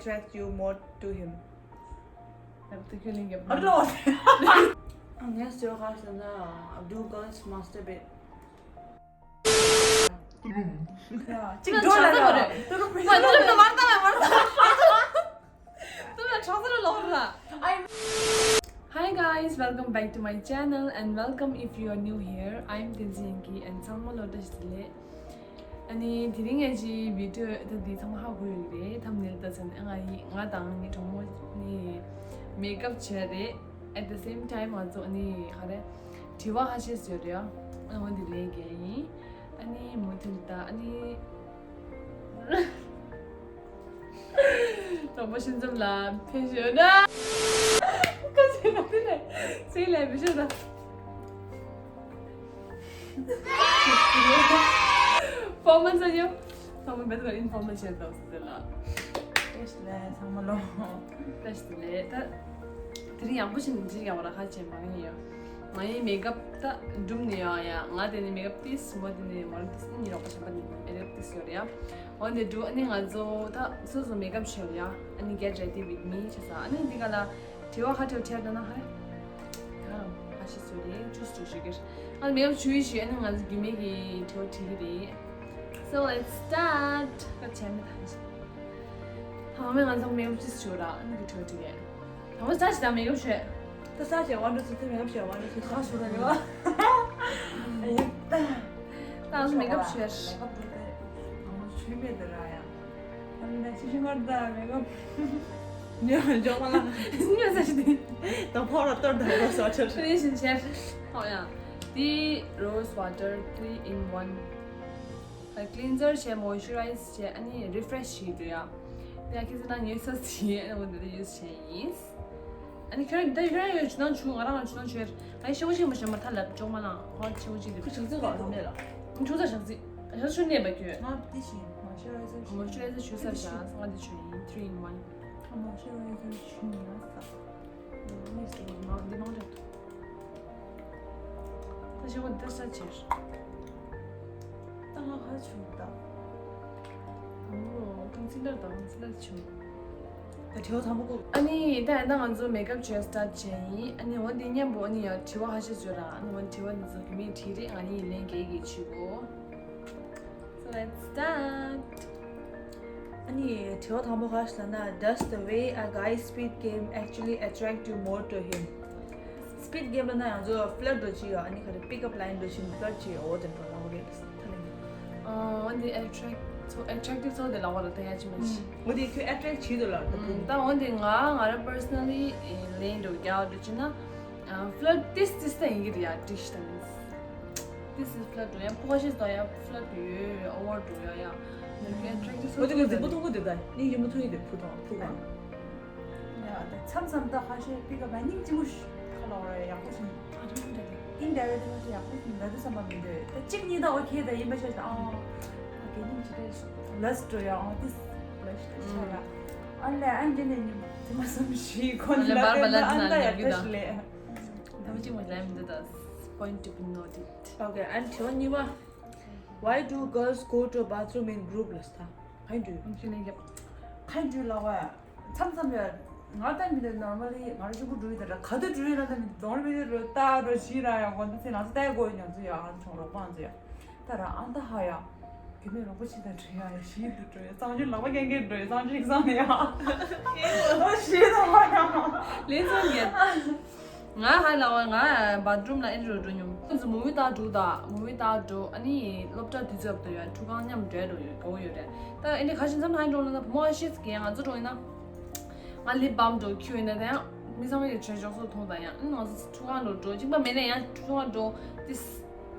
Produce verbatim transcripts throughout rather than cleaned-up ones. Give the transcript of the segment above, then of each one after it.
attract you more to him? ཡབ་ཏུ་ཁྱོད་ལིང་ཡབ། ཨ་ལོ། ངས་ཟེར་བ་ག་ཟེར་ན། Do girls masturbate? ཅིག་འགྲོ་ལ་ལ། ང་ཏུ་ལ་མར་ལྟ་བ་མར་ལྟ་བ། ཏུ་ལ་ཆགས་ས་ལ་ལོག་ར། Hi guys, welcome back to my channel and welcome if you are new here. I'm Tenzin Enki and ཚང་མ་ལོ་བཀྲ་ཤིས་བདེ་ལེགས། ཨ་ནི་དེ་རིང་ངས་ཀྱི་བི་ཌི་ཡོ་ད་འདི་ཚང་མ་ཧ་གོ་ཡོད་རེད། ཐམ་ནེལ་ལྟ་ཚན་ཨ་ང་ཡི་ང་དང་ངའི་གྲོགས་མོ་ནི་མེག་ཨབ་བྱས་རེད། At the same time ང་ཚོ་ཨ་ནི་ག་རེ་དྲི་བ་ཧ་ཤེས་ཡོད་རེད། ཨ་ནི་འོ་འདི་ལས་ཀྱི་ཡིན། ཨ་ནི་མུ་མཐུད་ད་ཨ་ནི་གྲོགས་པོ་ཤིན་ཙམ་ལ་ཕེབས་ཞུ་ན། ཁ་ཟེར་ན་དེ་ནས་ཚེ་ལས་མི་ཤོད་ད། ཕོར་མལ་ཟ་ཡོ། ཚང་མ་བེད་ཀར་ཨིན་ཕོར་མལ་བྱས་འདུག་ཟེར་ལ། ཨེ་ཤི་ལེ་ཚང་མ་ལོ། ཨེ་ཤི་ལེ་ད། དེ་རིང་ཡག་པོ་ཞིག་འཇིག་ཡག་པ་ར་ཁ་ཆེ་མ་ཡིན་ཡོ། ང་ཡི་མེག་ཨབ་ད་འགྲུབ་ནས་ཡོ་ཡ། ང་དེ་ནས་མེག་ཨབ་ཏིས་མོ་དེ་ནས་མོ་རང་ཏིས་ནི་རོགས་པ་གཞན་པ་ནས་མེག་ཨབ་ཏིས་ཡོད་ཡ། འོ་འདི་འགྲུབ་ཨ་ནི་ང་ཚོ་ད་སོ་སོ་མེག་ཨབ་བྱས་ཡ། ཨ་ནི་get ready with me བྱས་ས་ཨ་ནི་འདི་ག་ལ། དྲི་བ་ཁ་དྲི་བ་དྲིས་ན་ཧ་རེ། ད་ཧ་ཤི་སོ་རེ་ཅུས་ཅུ་ཞུ་གེར། ཨ་མེག་ཨབ་ཞུ་ཡི་ཞུ་ཨ་ནི་ང་ཚོ་རྒྱུ་མེད་ཀྱི་དྲི་བ་དྲི་གི་རེད། So let's start. ཁ་ཆེ་མི་ཐང་ཞིག་ཐང་མེ་ང་ཚོ་མེག་ཨབ་ཅིས་ཞུ་ར་ཨ་ནི་གི་དྲི་བ་དྲི་གེ། ཐང་མེ་ས་ཞིག་ད་མེག་ཨབ་ཞུ། ད་ས་ཞིག་ཝན་ཏུ་ཚི་ཚི་མེག་ཨབ་ཞུ་ཝན་ཏུ་ཚི་ཚི་ཁ་ཞུ་ར་ཡོ། ཨ་ཡ་ད། ད་ང་ཚོ་མེག་ཨབ་ཞུ་ཡ་ཞིག་ང་ཚོ་ཆུ་མེད་དེ་ར་ཡ། ཨ་ནི་ན་ཅི་ཤི་མར་ད་མེག་ཨབ། ཉོ་ཇོ་མ་ལ། ཉོ་ས་ཞིག་དེ། ད་ཕོ་ར་ཏོར་ད་རོ་ས་ཆར། ཤི་རེ་ཞིན་ཆར། ཧོ་ཡ། དེ་rose water three in one. ཨ་cleanser བྱས་moisturize བྱས་ཨ་ནི་refresh བྱེད་འདུག་ཡ། དེ་ཡ་ཁྱེད་ཚོ་ན་ཉོས་ས་ཞིག་ཨ་ནི་འོ་འདི་ད་use བྱས་ཡིན། ཨ་ནི་ཁྱོད་ད་ཁྱོད་ཡོད་ཆུ་ནང་ཆུ་ང་རང་ཆུ་ནང་ཆུ་ཡོད། ཨ་ནི་ཤེའུ་ཤེ་མ་ཤེ་མ་ཐ་ལབ་ཅོག་མ་ལང་ཧོ་ཤེའུ་ཅི་འདུག་ཁུ་ཆུ་ཚོད་ག་ལ་མེད་ལ། ཆུ་ཚོད་ཞག་ཚི། ཨ་ཤ་ཆུ་གནས་པ་ཁྱོད། ང་འདི་བཞིན་moisturizer ཆུ་moisturizer ཆུ་ས་ཞག་ང་འདི་ཆུ་ཡིན་three in one. ང་moisturizer ཆུ་ཡིན་ཡ་ས། མི་སི་མ་འདི་མང་དྲགས་འདུག་ད་ཤེའུ་འདི་ས་ཆེར། ད་ང་ཧ་ཆུ་ད། ཨོ་concealer དང་concealer ཆུ། ད་དྲི་བ་དང་པོ་གོ། ཨ་ནི་ད་ཡིན་ད་ང་ཚོ་མེག་ཨབ་བྱས་start བྱས་ཡིན། ཨ་ནི་འོ་འདི་མཉམ་པོ་ཨ་ནི་ཡ་དྲི་བ་ཧ་ཤེས་བཟོས་ར། ཨ་ནི་འོ་དྲི་བ་འདི་ཚོ་རྒྱུ་མེད་དྲིས་རེད། ང་ནི་ཡིན་ལན་རྒྱག་གི་ཆུ་གོ། So let's start. ཨ་ནི་དྲི་བ་དང་པོ་ག་ཞིག་ལ་ན། Does the way a guy spit game actually attract you more to him? Spit game ལ་ན་ང་ཚོ་flirt འགྲོ་ཅི་ཡོད། ཨ་ནི་ག་རེ་pick up line འགྲོ་ཅི་flirt ཅི་ཡོད། འོ་དེ་འགྲོ་ལ་འོ་རེད། ད་ལན། ཨོ་འདི་attract so attractive so དེ་ལ་བ་ལ་ད་ཡ་ཅི་མ་ཅི། འོ་དེ་ཁྱོད་attract བྱེད་འདུག་ལ་ད་བུ། ད་འོ་འདི་ང་ང་ར་personally ལན་འགྲོ་རྒྱག་འགྲོ་ཅི་ན། flirt this this ད་ཡིན་གྱི་རེད་ཡ། འགྲིག་ཤི་ད་མིན། This is flirt ཡ་ཕོ་ཤེས་དོ་ཡ་flirt ཡོད་over འགྲོ་ཡ་ཡ། འདི་ཁྱོད་attractive so འོ་དེ་ག་འཛིན་པོ་མཐོང་གི་འདུག་ད་ནི་ཡིན་མོ་མཐོང་ཡི་འདུག་ཕུ་ཐོང་ཕུ་གང་། ཡ་ད་མཚམས་མཚམས་ད་ཁ་ཤས་pick up line སྙིང་རྗེ་མོ་ཞིག་ཁ་ལ་བར་ཡག་པོ་ཞིག་ཨ་ཅུང་འདྲ་དེ། indirectly ཡག་པོ་ཞིག་ལབ་དུས་བསམ་པ་མི་འདོད། ད་གཅིག་གཉིས་ད་okay ད་ཡིན་པ་ཤེས་ད། ཨ་དགེ་སྙིང་ཅི་འདྲ་ཞིག་lust འགྲོ་ཡ། ཨ་this blush ཆ་ཡ། ཨ་ལས་ཨ་འདི་ནས་ཉིན་དེ་མ་བསམ་ཞིག་ཁོ་ནི་ལབ་པ་ལ་ཨ་ད་ཡག་པོ་ཞིག་ལས། ད་མ་གཅིག་མ་ལབ་མི་འདུག་ད། Point to be noted. Okay, and དྲི་བ་གཉིས་པ། Why do girls go to a bathroom in group ལ་ས། གང་འགྲོ། ཁྱོད་ལན་རྒྱབ། གང་འགྲོ་ལ་བ། མཚམས་མཚམས་ཡ། ང་ད་མི་འདུག normally ང་རང་གཅིག་པུ་འགྲོ་ཡི་ད་ར་ག་དུས་འགྲོ་ཡི་ལ་ད་མི་འདུག་རྡོང་རི་མི་འདུག་རོ་ལྟ་རོ་ཞི་ར་ཡ་གོ་འདི་ཚེ་ང་ཚོ་ལྟ་ཡ་གོ་ཡི་ཉོ་ཚོ་ཡ་ཨང་ཆུང་རོགས་པ་ང་ཚོ་ཡ། ད་ར་ཨང་ད་ཧ་ཡ། རྒྱུ་མེད་རོགས་པ་ཆེ་ད་འགྲོ་ཡ་ཡ་ཞི་འདུག་འགྲོ་ཡ་གཙང་ཆུ་ལག་པ་འགན་འགན་འགྲོ་ཡ་གཙང་ཆུ་ཞིག་བསམ་ཡ། ཨོ་ཞི་ད་ཧ་ཡ། ལན་ཚོ་ཡ། ང་ཧ་ལ་བ་ང་bathroom ལ་ཨེ་འགྲོ་འགྲོ་མྱོང་། ཁོ་ཚོ་movie ལྟ་འགྲོ་ད་movie ལྟ་འགྲོ། ཨ་ནི་སློབ་གྲྭ་དུས་ཚོད་དུ་ཡོད་ཁྲུ་གང་མཉམ་འགྲོ་འགྲོ་ཡོད་དགའ་བོ་ཡོད་རེད། ད་ཨེ་འདྲ་ཁ་ཤས་མཚམས་ལ་ཧ་འགྲོ་ན་ད་བུ་མོ་ཨ་ཤེས་ཀྱི་ང་ཚོ་འགྲོ་ཡིན་ན། ང་lip balm འགྲོ་ཁྱུ་ཡིན་ན་ད་ཡང་མི་ཚང་མ་ཡོད་བྱས་འཇོག་སོ་མཐོང་ད་ཡང་ང་ཚོ་ཁྲུ་གང་འགྲོ་འགྲོ་གཅིག་པ་མེད་ན་ཡང་ཁྲུ་གང་འགྲོ་ཏིས།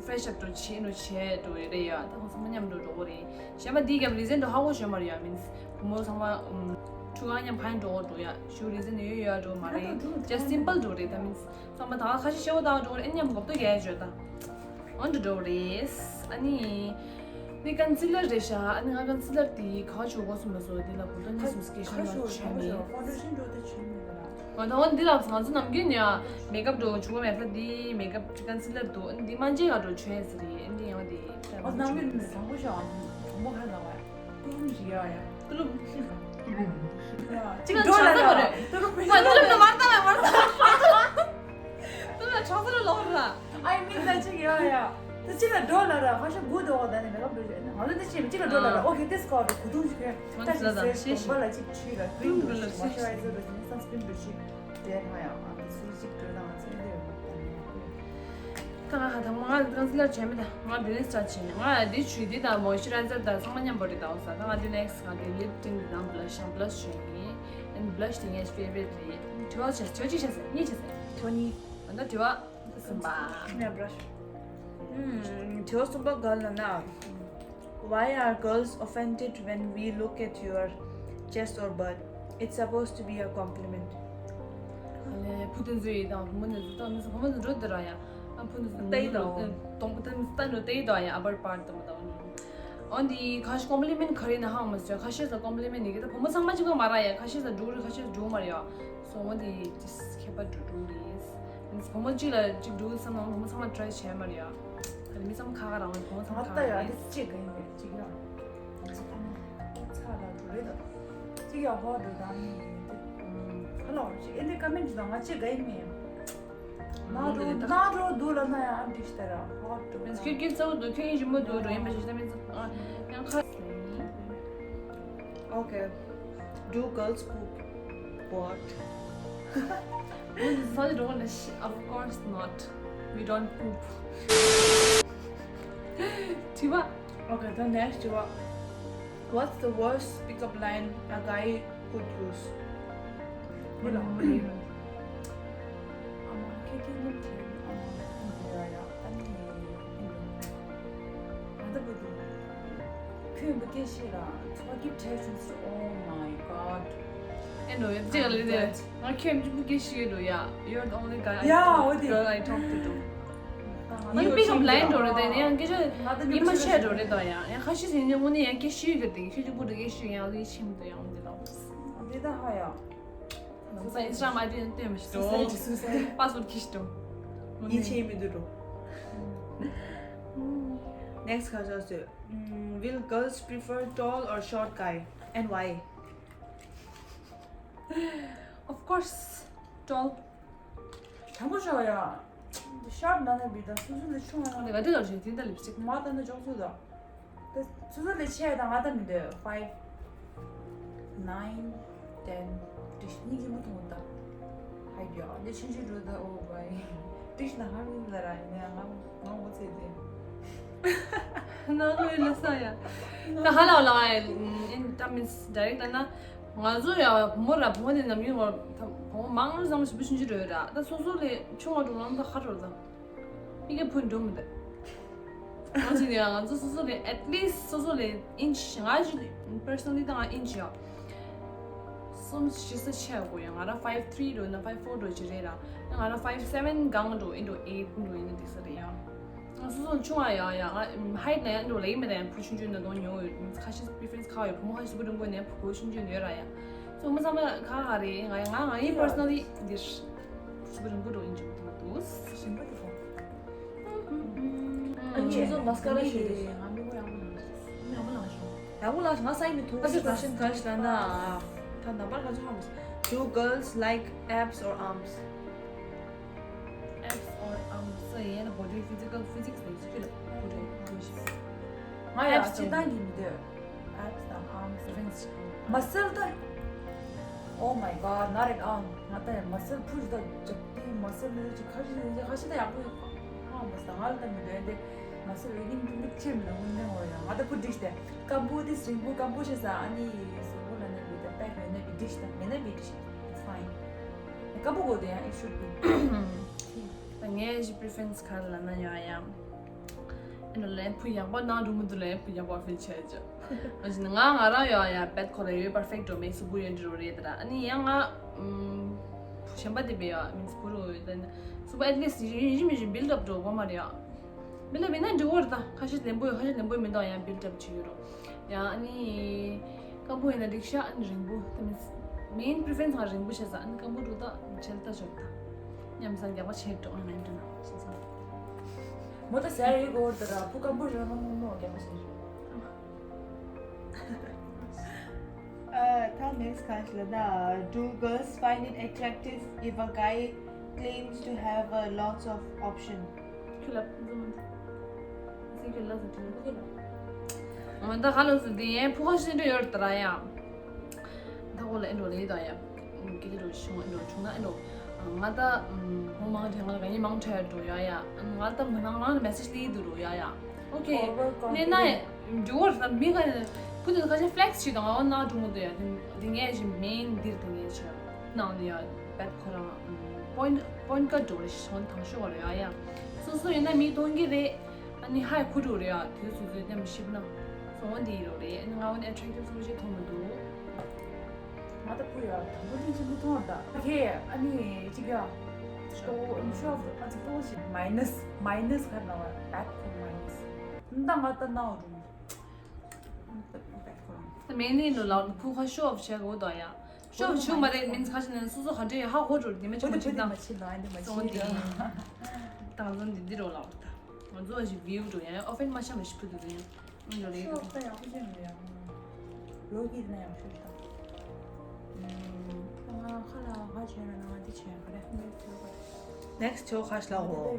Fresh up འགྲོ་བྱེད་འགྲོ་བྱེད་འགྲོ་ཡོད་རེད་ཡ། ད་ཁོང་ཚང་མ་མཉམ་འགྲོ་འགྲོ་གོ་རེད། གཞན་པ་འདི་རྒྱབ་reason འགྲོ་ཧ་གོ་ཞོན་མ་རེད་ཡ། means བུ་མོ་ཚང་མ་ཨུམ་ཁྲུ་གང་མཉམ་གང་འགྲོ་འགྲོ་ཡ་ཞུ་reason ཡོད་ཡོད་འགྲོ་མ་རེད། just simple འགྲོ་རེད་ད། means ཚང་མ་ད་ཁ་ཤས་ཤེས་བོ་ད་འགྲོ་རེད། ཨེ་མཉམ་གོ་ཏོ་རྒྱ་ཡ་བརྗོད་ད་འོན་འགྲོ་འགྲོ་རེད། ཨ་ནི་འདི་concealer རེད་ཤག་ཨ་ནི་ང་concealer འདི་ག་བྱུག་གོ་སོང་མ་སོང་འདི་ལ་གོ་ཏོ་གཉིས་སུམ་སྐད་ཤོད་མ་བྱས་མེད། foundation འགྲོ་ད་བྱུག་མེད་ལ། ང་ད་འོ་འདི་ལ་ང་ཚོ་ནམ་རྒྱུན་ཡ་makeup འགྲོ་བྱུག་པ་མེད་ད། འདི་makeup concealer འདུག་འདི་མ་འཇལ་ག་འགྲོ་བྱས་ཟེར་རེད། འདི་ཡང་འདི་ཨོ་ནམ་རྒྱུན་ནི་བཟང་པོ་ཤོག་ཨ་བཟང་པོ་ཧ་ལ་བ་ཀུ་རུམ་ཞིག་ཡ་ཡ་ཀུ་རུམ་ཞིག་ཡ། གཅིག་འགྲོ་ལ་ར། ང་ཚོ་ལ་མར་བཏང་བས་མར་བཏང་། ང་ཚོ་ལ་གྲོགས་ཚོ་ལ་ལོག་ར། I mean ད་གཅིག་ཡ་ཡ། ད་གཅིག་ལ་འགྲོ་ལ་ར། ཁ་ཤས་སྒུག་འདུག་ག་ད་ནི་མེ་ཁབ་འགྲོ་ཞིག་ང་ཚོ་འདི་གཅིག་གཅིག་ལ་འགྲོ་ལ་ར། ཨོ་ཁེ་དེ་སྐོར་དུ་གུ་དུང་ཞིག་ཁྱོད་ད་ཞིག་ཟེར་གོམ་པ་ལ་གཅིག་ཆུས་ལ་ཀྲིམ་འགྲོ་ཞིག་མོ་ཅུ་རའི་ཛར་འགྲོ་ཞིག་སན་སི་ཀྲིམ་འགྲོ་ཞིག་དེ་ཧ་ཡ་ང་ཚོ་སུ་གཅིག་འགྲོ་ད་ང་ཚོ་འདི་ཡོད་མ་ད་ནི། ད་ང་ཧ་ད་མོ་ང་ཀོན་སི་ལར་བྱས་མེད། ད་ང་དེ་ནས་སི་ཊར་བྱས། ང་དེ་ཆུ་དེ་དང་མོ་ཨིས་ཅུ་རའི་ཛར་དང་ཚང་མ་མཉམ་པོ་རེད་ད། འོ་ས་ད་ང་དེ་ནེག་སི་ང་དེ་ལིབ་ཊིན་དེ་དང་བྷི་ལ་ཤི་དང་བྷི་ལ་ཤི་བྱས་ཡིན། ཨེན་བྷི་ལ་ཤི་དེ་ངའི་ཕེ་ཝ་རི་ཊི་རེད། དྲི་བ་བྱས་དྲི་བ་གཅིག་བྱས་ཟེར་གཉིས་བྱས་ཟེར། དྲི་བ་གཉིས། ད་དྲི་བ་གསུམ་པ། ངས་བྷི་ལ་ཤི། ཨུམ། དྲི་བ་གསུམ་པ་ག་ལ་ན། Why are girls offended when we look at your chest or butt? It's supposed to be a compliment. ཨ་ལས་བུ་དེ་ཚོ་ཡི་དང་བུ་མོ་དེ་ཚོ་ད་མི་ཚོ་བུ་མོ་དེ་འགྲོ་དེ་ར་ཡ། ཨ་བུ་དེ་ཚོ་ལྟ་ཡི་དང་གཏོང་བུ་དེ་ཚོ་ལྟ་འགྲོ་ལྟ་ཡི་དང་ཡ། ཨ་བར་པར་དེ་མོ་དང་འོ་འདི་ཁ་ཤས་ཀོམ་པི་ལི་མེན་ཊི་ག་རེ་ན་ཧང་མ་ཟེར། ཁ་ཤས་ལ་ཀོམ་པི་ལི་མེན་ཊི་ཡི་གེ་ད་བུ་མོ་ཚང་མ་གཅིག་པ་མ་ར་ཡ། ཁ་ཤས་ལ་འགྲོ་རེད། ཁ་ཤས་ལ་འགྲོ་མ་རེད་ཡ། སོ་འོ་འདི་ཁྱད་པར་འགྲོ་འགྲོ་རེད། བུ་མོ་གཅིག་ལ་གཅིག་འགྲོ་བསམ་ན་བུ་མོ་ཚང་མ་ཊ་རའི་བྱས་མ་རེད་ཡ། ད་མི་ཚང་མ་ཁ་ཁ་རང་བུ་མོ་ཚང་མ་ཁ་ཁ་རེད། ད་ཡ་དེ་གཅིག་ག་ཡིན་རེད་གཅིག་ཡ། ཚ་ལ་འགྲོ་རེད་ད། གཅིག་ཡ་ཧོ་འགྲོ་ད་མི་ཡིན་དེ། ཁ་ལ་བ་ཅིག་ཨེ་འདི་ཀ་མེན་ཊི་ད་ང་གཅིག་ག་ཡིན་མི་ཡ། ན་འགྲོ་ན་འགྲོ་འདུག་ལ་ན་ཡ་ཨ་འདི་ཤི་ད་ར་ཧོ་འགྲོ་ད། ཁྱོད་ཀྱིས་གཙོ་བོ་འདུག་ཁྱོད་ཡིན་རིན་པོ་འདུག་འགྲོ་ཡིན་པ་ཞིག་ད་མི་ཚང་ཡང་ཁ། Okay. Do girls poop? What? Of course not. We don't poop. དྲི་བ། Okay, the next དྲི་བ། What's the worst pickup line a guy could use? ཨ་མ་ཁྱེད་ཀྱིས་ཉིན་དེ་ཨ་མ་ཡ་ཡ་ཨ་ནི་ཨ་ད་བུ་དུ། ཁྱོད་འདི་སྐད་བཤད་ལ་ཚོགས་ཀྱི་བྲེལ་བྱུང་ཟེར། Oh my god. ཨེ་འགྲོ་ཡ་ཅིག་ལ་དེ་ང་ཁྱོད་འདི་སྐད་བཤད་འགྲོ་ཡ། You're the only guy I Yeah, talk- འོ་དེ། Girl I talk to. ང་ཡི་པིག་ཨབ་ལའིན་འགྲོ་རེད་དེ་ནས་ཡང་སྐད་ཆ་ཡིད་མ་ཆེས་འགྲོ་རེད་དོ། ཡང་ཡང་ཁ་ཤས་ཟིན་ནས་དངོས་གནས་ཡང་སྐད་བཤད་གི་དེ་ཁྱོད་ཀྱི་བུ་དུ་སྐད་བཤད་ཡང་ལུས་ཆེན་པོ་དུ་ཡང་འདི་ལ། འདི་ད་ཧ་ཡ། ནམ་ས་ཨིན་སི་ཊ་གྷ་རམ་ཨའི་ཌི་སྟོན་མི་ཤེས་འགྲོ། Suicide, suicide. པཱ་སི་ཝརཌ་ཁྱི་ཤི་འགྲོ། ཡིད་ཆེས་མི་འདུག་འགྲོ། Next ཁ་ཤས་སུ། Mm, will girls prefer tall or short guy? And why? Of course, tall. དྲང་པོ་ཤོད་ཡ། ཤོར་ན་ན་བི་དང་སུ་སུ་ལས་ཆུང་བ་ཡང་། ང་དེ་ལ་ཞེ་དེ་འདྲ་ལིབ་སི་ཊིག་མ་ད་ནི་ཅོག་ཚོད་དང་། དེ་སུ་སུ་ལས་ཆེ་ཡ་དང་ང་ད་མི་འདོད། Five, nine, ten. དྲིས་ནི་གི་མུ་ཐུང་ད། ཧའི་ཡ་ལས་ཆུང་ཆུང་འགྲོ་ད། ཨོ་བའི། དྲིས་ན་ཧ་མི་ལ་ར་ཡིན་ན་ང་ང་ངོ་ཚེ་དེ། ན་ལོས་ལ་ས་ཡ། ད་ཧ་ལ་ལ་ཨེ་ད་མིན་སི་ཌའི་རེག་ཊི་ན་ང་ཚོ་ཡ་བུ་མོ་ར་བུ་མོ་དེ་ནམ་རྒྱུན་བར་ད་བུ་མོ་མང་རུ་ཙམ་ཞིབ་པོ་ཆུང་ཆུང་རེད་ར། ད་སོ་སོ་ལས་ཆུང་བ་འགྲོ་ལམ་ད་ཧ་རོ་ད་མི་ག་ཕུ་འགྲོ་མི་ད། ང་ཚོ་ནི་ང་ཚོ་སོ་སོ་ལས་at least སོ་སོ་ལས་ཨིན་ཅི་ང་ཅི་པར་སོ་ནལ་ལི་ད་ང་ཨིན་ཅི་ཡ་གསུམ་བཞི་ས་ཆེ་བ་དགོས་ཡ། ང་ར་five three འགྲོ་ན་five four འགྲོ་ཅི་རེད་ར། ང་ར་five seven གང་འགྲོ་ཨིན་འགྲོ་eight འགྲོ་ཨིན་ན་འགྲིག་ས་རེད་ཡ། ང་སོ་སོ་ཆུང་བ་ཡ་ཡ་ང་height ན་ཡ་འགྲོ་ལེགས་མེད་ད་ཡ། བུ་ཆུང་ཆུང་ན་གདོང་ཉོ་ཡོད། ཁ་ཤས་པི་རི་ཕེ་རེན་སི་ཁ་ཡོད། བུ་མོ་ཁ་ཤས་བུ་རིང་པོ་ནས་བུ་གོ་ཆུང་ཆུང་ཡོད་ར་ཡ། སོ་མི་ཚང་མ་ཁ་ཁ་རེད། ང་ང་ང་ཡི་པར་སོ་ནལ་ལི་འདིར་བུ་རིང་པོ་འགྲོ་ཨིན་ཅི་མི་འདུག་མ་འདུག་ཞིམ་པོ་འདུག་གོ། ཨ་ཁྱེད་ཚོ་མ་སི་ཀ་ར་ཞིག་རེད། ང་མི་གོ་ཡག་པོ་ལངས་ཤག་ཡག་པོ་ལངས་ཤག་ཡག་པོ་ལངས་ཤག་ང་ས་ཡི་མི་ཐུང་ཞིག་ད་ཤིན་ཁ་ཤི་ད་ན། ད་ནམ་པར་ཁ་ཚོ་ཧ་མ་སི། Do girls like abs or arms? Abs or arms ཡིན་ན་body physical physics ལས་ཚུལ་ལ་བུ་རེད་བུ་ཞིག་ང་ཡ་abs སྤྱིར་བཏང་གི་མི་འདོད། Abs དང་arms difference མ་སེལ་ད། Oh my god, not at all. ང་ད་ཡང་མ་སེལ་ཕུ་ཞིག་ད་ཇབ་ཏི་མ་སེལ་ལས་ཅིག་ཁ་ཤས་ལས་ཅིག་ཁ་ཤས་ད་ཡག་པོ་ཡོད། ཨ་མ་སེལ་ང་ལ་ད་མི་འདོད་དེ། མ་སེལ་བའི་སྙིང་སྟོབས་ཆེ་མི་འདུག་དངོས་གནས་ངོ་ཡང་ང་ད་ཕུ་འགྲིག་སྟེ་སྐམ་པོ་དེ་སྲིན་པོ་སྐམ་པོ་ཞེས་ས་ཨ་ནི་སོ་པོ་ལ་ནི་བི་ད་པེག་མེད་ན་བི་འགྲིག་ད་མེད་ན་བི་འགྲིག It's fine. སྐམ་པོ་གོ་དེ་ཡང་it should be. ད་ངའི་ཞི་པི་རི་ཕེ་རེན་སི་ག་རེ་ལབ་ན་ཡང་ཡང་། ཨེ་ནོ་ལན་ཕུ་ཡག་པོ་གནང་འགྲོ་མི་འདུག་ལན་ཕུ་ཡག་པོ་ཕིལ་བྱས་ཅི། ང་ང་རང་ཡང་ཡང་བེད་ཁོ་ར་ཡོད་པར་ཕེག་ཊི་འགྲོ་མེད་སུ་བུ་ཡོད་འགྲོ་རེད་ད་ར། ཨ་ནི་ཡང་ང་ཕུ་གཞན་པ་དེ་བས་ཡང་མིན་སུ་བུ་རུ་ཡོད་ད་ནི་སུ་བུ་at least་ཡིན་ཡིན་མི་ཡིན་བིལ་ཌི་ཨབ་འགྲོ་དགོས་མ་རེད་ཡང་། བིལ་ཌི་ཨབ་ཡིན་ན་འགྲིག་གོ་རེད་ད། ཁ་ཤས་ལེན་པོ་ཡོད་ཁ་ཤས་ལེན་པོ་མི་འདུག་ཡང་བིལ་ཌི་ཨབ་བྱེད་ཡོད་རོ། ཡང་ཨ་ནི། སྐམ་པོ་ཡིན་ན་འགྲིག་ཤག་ཨ་ནི་རིང་པོ་ད་མིན་སི། མེན་པི་རི་ཕེ་རེན་སི་ང་རིང་པོ་བྱས་ས་ཨ་ནི་སྐམ་པོ་འགྲོ་ད་མཇལ་ད་ཞོག་ད། མཉམ་ས་རྒྱག་པ་བྱེད་འགྲོ་ཨོན་ལན་འགྲོ་ན་བྱེད་ས། མོ་ད་ཟེར་ཡོད་གོ་ད་ར་ཕུ་སྐམ་པོ་རེད་མོ་མོ་མོ་རྒྱག་པ་བྱེད། Uh, ད་next question ལ་ད། Do girls find it attractive if a guy claims to have a lots of option? ཁྱོད་ལ་འཛུམ། སེང་གེ་ལ་ཟེར་དུས་ཁྱོད་ལ། འོ་ད་ག་ལ་ཟེར་དེ་ཡན་ཕུ་ཁ་ཤི་འདྲ་ཡོད་དར་ཡ། ད་གོ་ལ་ཨེ་འགྲོ་ལེ་ད་ཡ། སྐད་ཆ་འགྲོ་ཤི་འོ་འགྲོ་བྱུང་ན་ཨེ་འགྲོ། ང་ད་ཧོ་མང་དྲན་ང་ལ་ག་ཡིན་མང་ཁྲལ་འགྲོ་ཡ་ཡ། ང་ད་མི་ནང་ནང་ལ་message ལི་འདུག་རོ་ཡ་ཡ། Okay. ནས་ན་འགྲོ་བར་ད་མི་ག་ཁུ་དུ་ཁ་ཤས་flex བྱེད་དང་ཨོ་ན་འགྲོ་མོ་དུ་ཡ། དེ་ངས་ཞིག་main འདིར་དེ་ངས་ཆ་ནང་ནས་ཡ་བེད་ཁོ་རང་point point ཀ་འགྲོ་རེ་ཤོན་དང་ཤོ་བར་ཡ་ཡ། སོ་སོ་ཡིན་ན་མི་གཏོང་གི་རེད། ཨ་ནི་ཧའི་ཁུ་འགྲོ་རེ་ཡ་དུས་སུ་དུས་མཉམ་ཞིབ་ན་སོང་འདི་ཡི་རོ་རེད། ཨ་ནི་ང་འོན་attractive སོང་ཞིག་མཐོང་མི་འདུག་ང་ད་ཕུ་ཡ་དང་པོ་ལིན་ཅི་མི་མཐོང་ད་ཁེ་ཨ་ནི་ཅི་ག་ཤོ་ཨིན་ཤོ་ཨ་ཙི་པོ་ཞིག་minus minus ག་ན་བ་bad for minus ད་ང་ད་ན་བ་རུང་bad for ད་མེ་ནི་ལོ་ལ་ཕུ་ཁ་ཤོ་ཨོབ་བྱེད་དགོས་ད་ཡ། ཤོ་ཨོབ་བྱུང་མ་རེད་མིན་ཁ་ཤས་ནས་སོ་སོ་ག་འདྲ་ཡ་ཧ་གོ་འགྲོ་དེ་མ་ཆེ་མ་ཆེ་ད་མ་ཆེ་ད་ཨ་འདི་མ་ཆེ་ད་དང་ལོ་འདི་འདི་རོ་ལ་ད་ང་ཚོ་ཞིག་view འགྲོ་ཡ་ཨོ་ཕན་མ་ཤ་མ་ཤི་ཕུ་དུ་དུ་ཡ། ཤོག་ད་ཡག་པོ་བྱས་མི་ཡག་ལོ་གིས་ན་ཡག་ཤོས་ད། ང་ཁ་ལ་ཁ་བྱས་ན་ང་འདི་བྱས་ག་རེ། next ཆོ་ཁ་ཤ་ལ་འོ།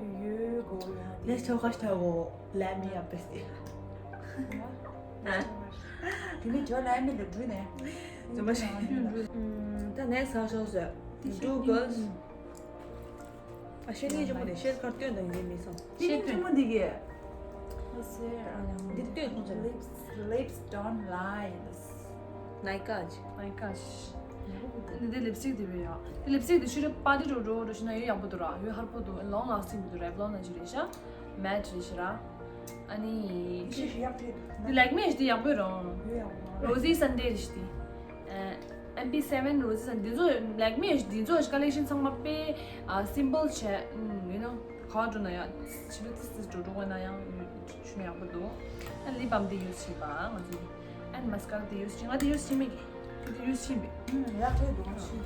next ཆོ་ཁ་ཤ་ལ་འོ། let me up this day. དེ་ནི་ཇོ་ལ་མི་ལ་འགྲུལ་ནས། ད་next ཧ་ཤོག་ཟེར། Do girls ཨ་ཤེས་ངེས་ཆེན་པོ་རེད། ཤེས་ཁར་སྟོན་དང་ཡིན་མི་སོང་། ཤེས་ཆེན་པོ་འདི་གས། འདི་སྟོན་ཁོང་ཚོ། Lips, lips don't lie. ནའི་ཀ་ཅི། ནའི་ཀ་ཅི། འདི་ལིབ་སི་ཊིག་དེ་བས་ཡ། འདི་ལིབ་སི་ཊིག་དེ་ཤུ་རེ་པ་ཏི་འགྲོ་འགྲོ་འགྲོ་ཤི་ན་ཡོད་ཡག་པོ་འདུག་ར། ཡོད་ཧར་པོ་འདུག long lasting འདུག Revlon ན་ཅི་རེད་ཤ། Matte རེད་ཤི་ར། ཨ་ནི། འདི་ལེག་མི་ཞིག་དེ་ཡག་པོ་རང་། Rosy Sunday རེད་ཤི་དེ། MP seven Rosy Sunday འདི་ཚོ་ལེག་མི་འདི་ཚོ་collection ཚང་མ་དཔེ་simple བྱས། you know ག་འགྲོ་ན་ཡང་ཕྱི་ལོ་ཏིས་ཏིས་འགྲོ་འགྲོ་དགོས་ན་ཡང་ཞུ་ན་ཡག་པོ་འདུག་ཨ་lip balm འདི་use བྱེད་པ་ང་ཚོ། and mascara འདི་use བྱེད། ང་འདི་use བྱེད་མེད་ཀི་འདི་use བྱེད་མེད། ཡག་པོ་འདུག་ང་ཤི།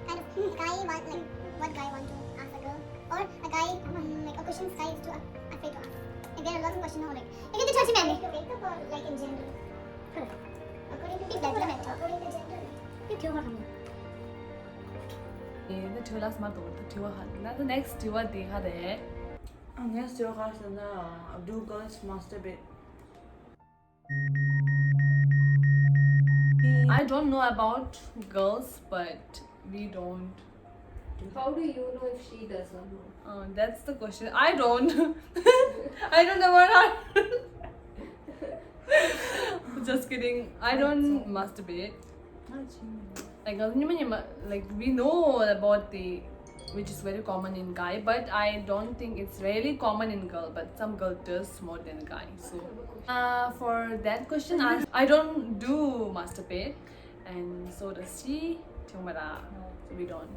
Kind of guy want, like, what guy want to ask a girl, or a guy, um, like, a questions guy is too af- afraid to ask. Like, there are lots of questions, no, like, you can just tell me. Breakup or, like, in general? According to, according to gender. ད་དྲི་བ་ལ་སྨྲ་དོ། ད་དྲི་བ་ཧ་ལ་ད་next དྲི་བ་དེ་ཧ་རེད། ཨ་next དྲི་བ་ཧ་ཟེར་ན། Do girls masturbate? I don't know about girls, but we don't. How do you know if she does not know? Uh, that's the question. I don't. I don't know what I. Just kidding. I don't masturbate. Like, uh, ཉི་མ་ཉི་མ, like, we know about the which is very common in guy, but I don't think it's really common in girl, but some girl does more than guy. So uh, for that question, I, I don't do masturbate, and so does she. Tiong mara, we don't.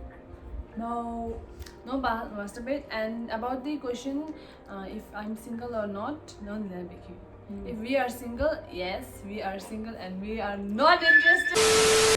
No. No ba- masturbate. And about the question, uh, if I'm single or not, no, never. If we are single, yes, we are single, and we are not interested.